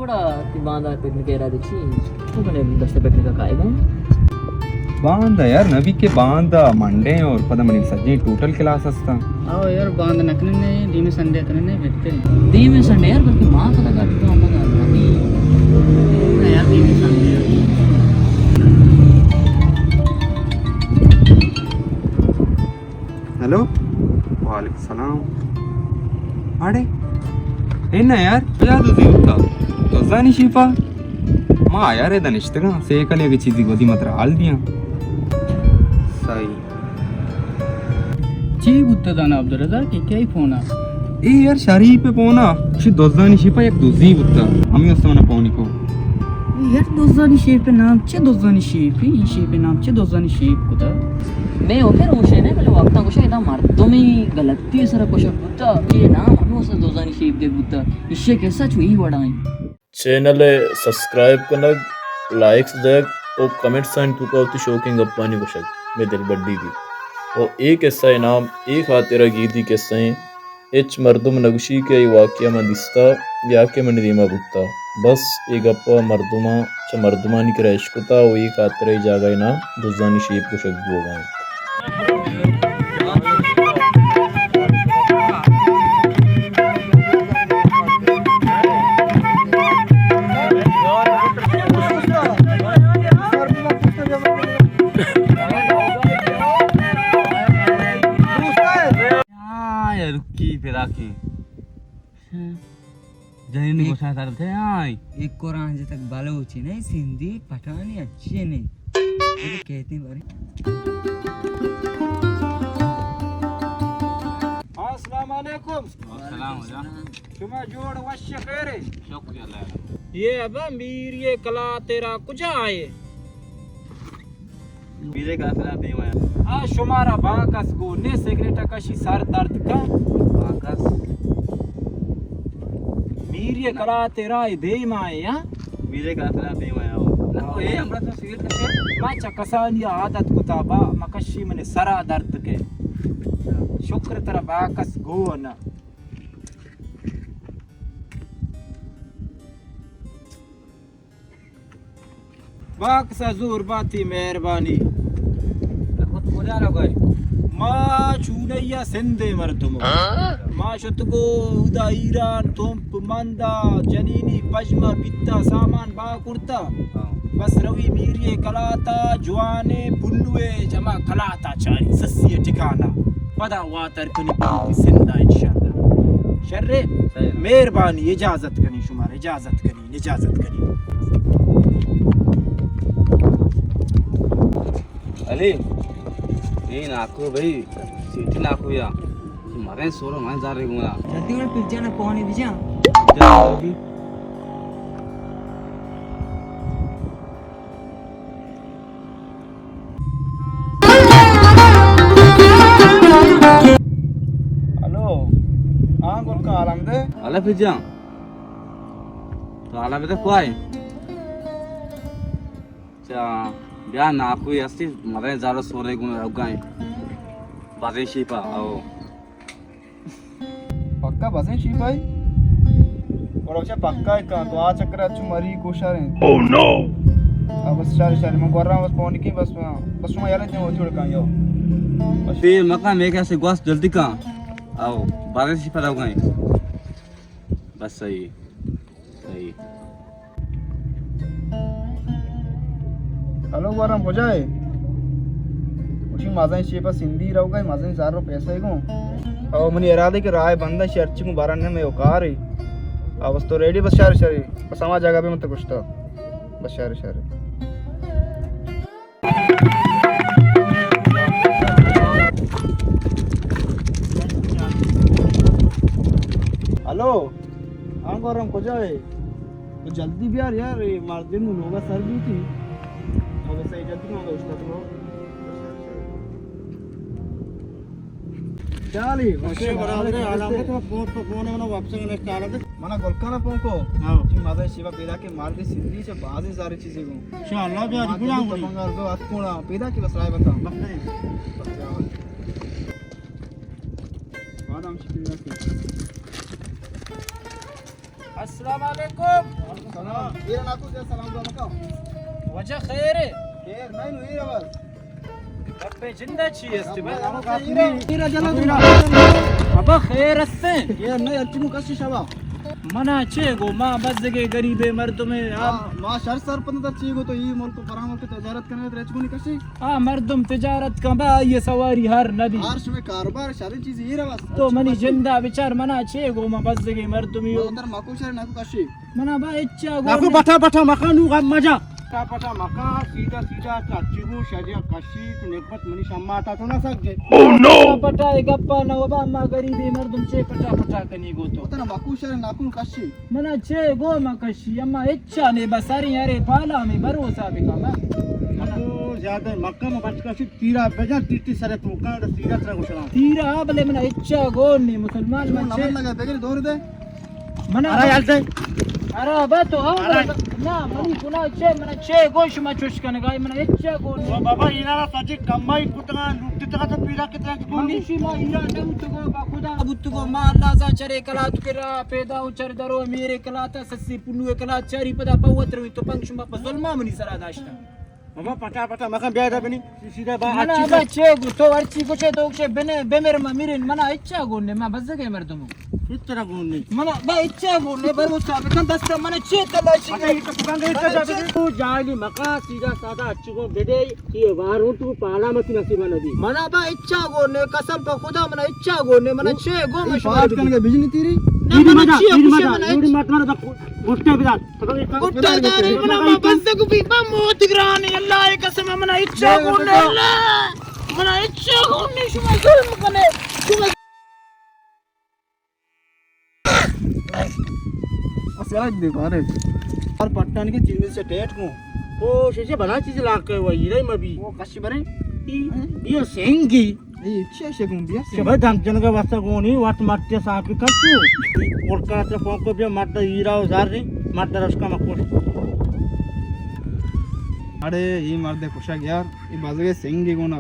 گڑا تئی باندا پکنک ءِ ارادہ چی اِنت؟ تو کنے دشت ءَ پکنک ءَ کائے گا؟ باندا یار، نبی کہ باندا منڈے اور پدا منی سجیں ٹوٹل کلاس ہستاں۔ آؤ یار، باندا نہ کنن نے، دیمی سنڈے کنن نے بہتر۔ دیمی سنڈے یار، بلکہ ما پدا گاٹی تو ہم پدا نبی۔ نہ یار، دیمی سنڈے یار۔ ہیلو۔ وعلیکم السلام۔ اڑے، اے نہ یار، کجا دزی بوتا؟ دزانی شیپا؟ ما یار ادا نشتگاں، سیکل یک چیزی گودی مترا حال دیاں۔ صحیح۔ چی بوتا دانا عبدالرزاق، کہ کئی فونا؟ اے یار شریف فونا، شی دزانی شیپا یک دزی بوتا۔ ہمیں است منا فونی کو۔ یار دزانی شیپ نام چے؟ دزانی شیپ، این شیپ نام چے؟ دزانی شیپ کتا؟ میں اوکے روشے نے، بلے وقتا گوشے ادا مردمی غلطی سر کشک بوتا، یہ نام ہمیں اس دزانی شیپ دے بوتا، اشے کسا چوئی وڑائیں۔ چینل ءَ سبسکرائب کنگ، لائکس دیگ و کمنٹس آنی توکا وتی شوکیں گپانی گوشگ میں دلبڈی بیت۔ و اے قصہ ءِ نام اے خاطرا گیدی قصہ ایں، ہچ مردم نہ گوشی کہ اے واقعہ من دیستا یا کہ منی دیما بوتا۔ بس اے گپا مردماں چہ مردمانی کرا اشکتا و اے خاطرا اے جاگہ ءِ نام دزانی شیپ گوشگ بوگا انت۔ ہاں، یار، کی پیدا کی؟ ہاں۔ جنینی ایک گوشاں سر تھے، ہاں۔ ایک قرآن جتک بلوچی نہیں، سندھی، پٹھانی اچھی نہیں۔ یہ کہتے ہیں بارے۔ السلام علیکم۔ السلام علیکم۔ شما جوڑ وش خیرے؟ شکر اللہ۔ یہ ابا میری کلا تیرا کجا آئے؟ میرے کا تیرا دیم آیا۔ آ شمارا باکس گو نے سگریٹ کشی سر درد کا۔ باکس۔ میری کلا تیرا دیم آئے، ہاں؟ میرے کا تیرا دیم آیا ہو۔ نہ، اے ہمرا تو سگریٹ کشے۔ ما چا کسانی عادت کتا با، ما کشی من سرا درد کے۔ شکر ترا باکس گو نا۔ باکس ءَ زور باتی مہربانی۔ کجا روگ ئے؟ ما چونیا سندھ ءِ مردم۔ ہاں؟ ما شتگو اودا ایران، تمپ، مندا، جنینی پژما، پیتا، سامان با کرتا۔ ہاں۔ بس روی میری کلاتا، جوانے پنوے جما کلاتا چاری سسی ٹکانا۔ پدا واتر کنی سندھا انشاءاللہ۔ شرے؟ صحیح۔ مہربانی، اجازت کنی شمار، اجازت کنی۔ اجازت کنی۔ علی، اے ناکو بھائی، سیٹھی ناکو یا۔ مارے سورو مارے زارے گونا۔ جلدی گونا پجانا پونے بجا۔ جا جلدی۔ ہلو، ہاں گل کا عالم دے۔ علی پجا۔ تو حالا بدے کوئی؟ چا، بیا ناکوئی ہستی، مزن زارو سورے گون روگائیں۔ بازیں شیپا، او۔ پکا بازیں شیپائی؟ اور اچھا پکا ہے کہاں؟ تو آ چکر اچھو مری کوشاریں۔ او نو! اب بس شاری شاری، من گورا بس پونی کی بس، بس شما یار دیں وہ چھوڑ کہاں یو۔ بس۔ دیر مکان میں کیسے گواس جلدی کہاں؟ آؤ، بازیں شیپا روگائیں۔ بس صحیح۔ صحیح۔ ہلو گورم، کجا ئے؟ گوشی مزن شیپا سندھی روگا، مزن زر و پیسہ گوں۔ او منی ارادے کہ راہ بندہ شرچی گوں باران نہ میں کارے۔ او بس تو ریڈی، بس شر شر۔ بس ہما جگہ پہ من تو گشتا۔ بس شر شر۔ ہلو، ہاں گورم، کجا ئے؟ تو جلدی بیار یار، اے مردم لوگا سر بیتی۔ او بس اے جلدی کن، اوشتات رو۔ چالی، ماشاءاللہ، برابر ہے، حالانکہ تو فون پہ فون ہے، انہوں واپس کرنے کا حالت ہے۔ منا گلکانا پونکو۔ ہاں۔ جی مزہ شیوا پیدا کے مار دے سندھی سے بازی ساری چیزیں کو۔ انشاءاللہ، بیا، ما دکھلا دل ہوں۔ تو بنگار دو ہاتھ کونا، پیدا کے بس رائے بتا۔ بس نہیں۔ بس جاؤ۔ بعد ہم چی پیدا کے۔ السلام علیکم۔ سلام۔ ایر ناکو جا سلام دو مکا۔ وجہ خیر ہے؟ خیر نہیں، نو ایر بس۔ گپے جندا چی است بے؟ ایر جلا دو۔ ابا خیر است؟ ایر نہیں، اچنو کسی شبا۔ منا چے گو، ما بزگے غریبے مردمے۔ ما شر سرپند چی گو تو ای ملک پران ملک تجارت کرنے درچ گونی کسی۔ آ مردم تجارت کن با، آئی سواری ہر نبی۔ ہر شمے کاروبار شریں چیز ایر بس۔ تو منی جندا بچار، منا چے گو، ما بزگے مردمی ہو۔ اندر مکو شر ناکو کشی۔ منا با اچا گو ناکو نے۔ پٹا پٹا مکا نو غم مجا۔ پٹا پٹا مکا، سیدھا سیدھا تو اچی گو شجا کشی تو نبت منی شماتا تو نہ سک جے۔ Oh no! پٹا پٹا اے گپا نہ با، ما غریبی مردم چے پٹا پٹا کنی گو تو۔ تنا مکو شر ناکو کشی۔ منا چے گو ما کشی، اما اچا نے بساری ارے پالا میں بھروسہ بکا ما۔ تو زیادہ مکہ میں بچ کشی۔ تیرا بجا ٹی ٹی سرے تو کان سیرا ترا گوشنا۔ تیرا بلے منا اچا گون نی مسلمان من چے۔ نمبر لگا بگر دور دے۔ منا ارا یال دے۔ ارا با تو ہاں ارا۔ نا منی گنا چے، منا چے گوش ما چوش کنگا، منا اچا گون نی۔ او بابا اینا را سجی کمائی کتنا لوٹتا تو پیدا کتنا کی گونی۔ ما ایرا نہ تو گو با خدا بوت گو ما اللہ زا چرے کلا تو کرا پیدا او چر درو میرے کلا تا سسی پنو کلا چاری پدا پوت روی تو پنگ شما پہ ظلما منی سرا داشتا۔ بابا پٹا پٹا مکن بیا دا بنی۔ سیدھا با منا اچھی با تو۔ چے گو تو ہرچی گوشے تو گوشے بنے بمر ما میرن منا اچا گون نے ما بزگے مردم۔ کس طرح گون نے؟ منا با اچا گون نے بھروسہ بکن دست منا چے تلاشی اچھا، نے؟ یہ تو بنگے منا چے تو جالی مکا سیدھا سادا اچھی گون بدے یہ وارون تو پالا مت نصیب نہ دی۔ منا با اچا گون نے قسم پہ خدا منا اچا گون نے منا چے گو مشورہ بات کرنے کا بجنی تیری۔ نہ منا چے گوشے منا اچا۔ گٹا دارے منا ما بزگ بی با موت گرانی اللہ قسم منا اچا گون نے اللہ۔ منا اچا گون نے شما ظلم کنے۔ شما اسیاج دے بارے۔ ہر پٹان کے چیز سے ٹیٹ کو۔ او شیشے بڑا چیز لاکے وہ ہیرے مبی۔ وہ کشی برے؟ یہ سینگی۔ اے چیا شگون بیا سے۔ شبہ دم جنگا واسطہ گونی وات مت صاف کر تو۔ اور کا سے فون کو بیا مت ہیرا و زر نہیں، مت رش کا مکوش۔ اڑے یہ مرد کشا یار، یہ بازگے سنگی گونا۔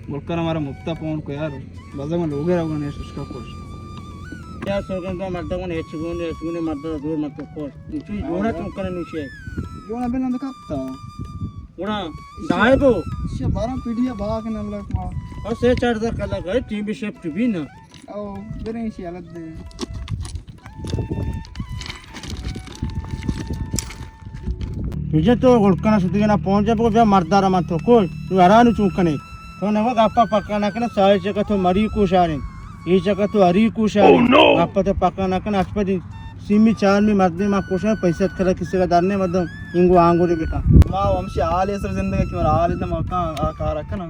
گلکر ہمارا مفتا فون کو یار، بازگ میں لوگے رہو نے ششکا کوش۔ کیا سوگن کا مرد کو نے چگون نے چگون مرد دور مت کوش۔ چوی جوڑا چون کرے نوشے۔ جوڑا بنا دکھتا۔ گڑا دائبو۔ شے بارہ پیڑھی ءَ باگ نہ لگ ما۔ او سے چار در کلا گئے، ٹیم بھی شفٹ بھی نا۔ او، بریں شی حالت دے۔ تجھے تو گڑکنا شدی نا پہنچے بگو بیا مردارا من تو کوئی، تو حیران چون کنے۔ تو نگو گپا پکا نہ کنے، ساہے چکا تو مری کوشاریں۔ اے چکا تو ہری کوشاریں۔ Oh no! گپا تو پکا نہ کنے، اچ پدی سیمی چارمی مردے ما کوشاں، پیسہ کلا کسی کا در نے مردم، اینگو آنگو دے بکا۔ ما ہمشی حال سر زندگی کہ مارا حال دے ما کان آ کارا کنا۔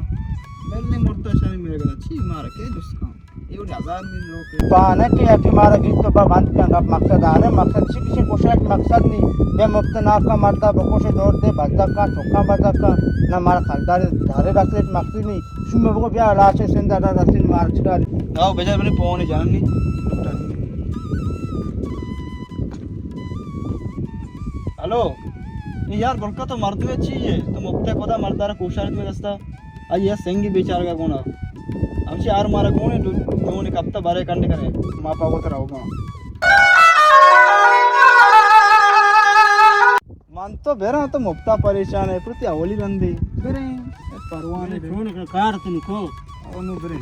بلے مرتا شانی میرے گلا چی مارا کے دوست کان۔ اے وڑی ہزار می لوگ۔ پانک کہ اٹی مارا گیت تو با بند کن، گپ مقصد آنے، مقصد چی کسی کوشش مقصد نی۔ بے مفت ناکا مردا بکوشے دور دے، بزدکا، چکا بزدکا، نہ مارا خلدار دارے رسے مقصد نی۔ شما بگو بیا لاش سندھ اڈا رسین مارچ کاری۔ آو بجار بنی پونے جان نی۔ ہلو، اے یار بلکہ تو مردوے چی ہے؟ تو مفتے پدا مردار کوشار تو دستا۔ آئی ہے سنگی بیچارگا گونا۔ ہمشی آر مارا گونے دو، دونے کپتا بارے کنڈ کرے۔ ما پا وت رہو گا۔ من تو براں، تو مفتا پریشان ہے، پرتی اولی رندی۔ بریں، پروانے بریں۔ کون کار تن کو؟ اونو بریں۔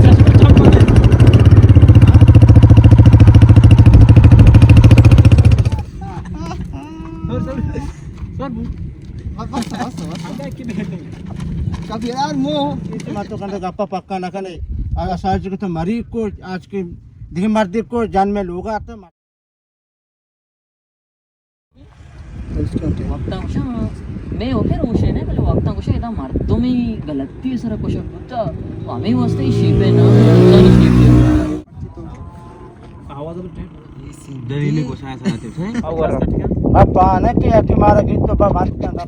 سر، سر، سر، سر۔ بس، بس، بس، بس۔ کبھی یار مو۔ ما تو کنده گپا پکا نہ کنے۔ آج ساج کو تو مری کو، آج کے دیگه مردی کو جان میں لوگ آتا۔ وقتا گوشاں، میں اوکے روشے نے، بلے وقتا گوشاں، ادا مردمی غلطی سر کشک بوتا، تو ہمیں واسطے ہی شیپے نا، شیپے۔ آواز ڈری نے گوشاں سنا تے، ہیں؟ اب پانے کے اٹی مارا گیت تو با بند کر۔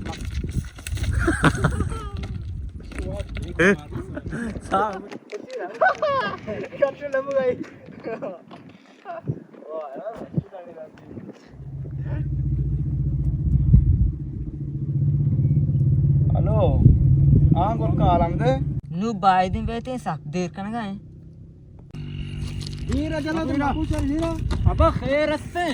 ہلو، ہاں گل کا عالم دے۔ نو بایدیں بیتیں سک دیر کنگا ہیں۔ ہیرا جلا تو مکو چل ہیرا۔ ابا خیر ہستے۔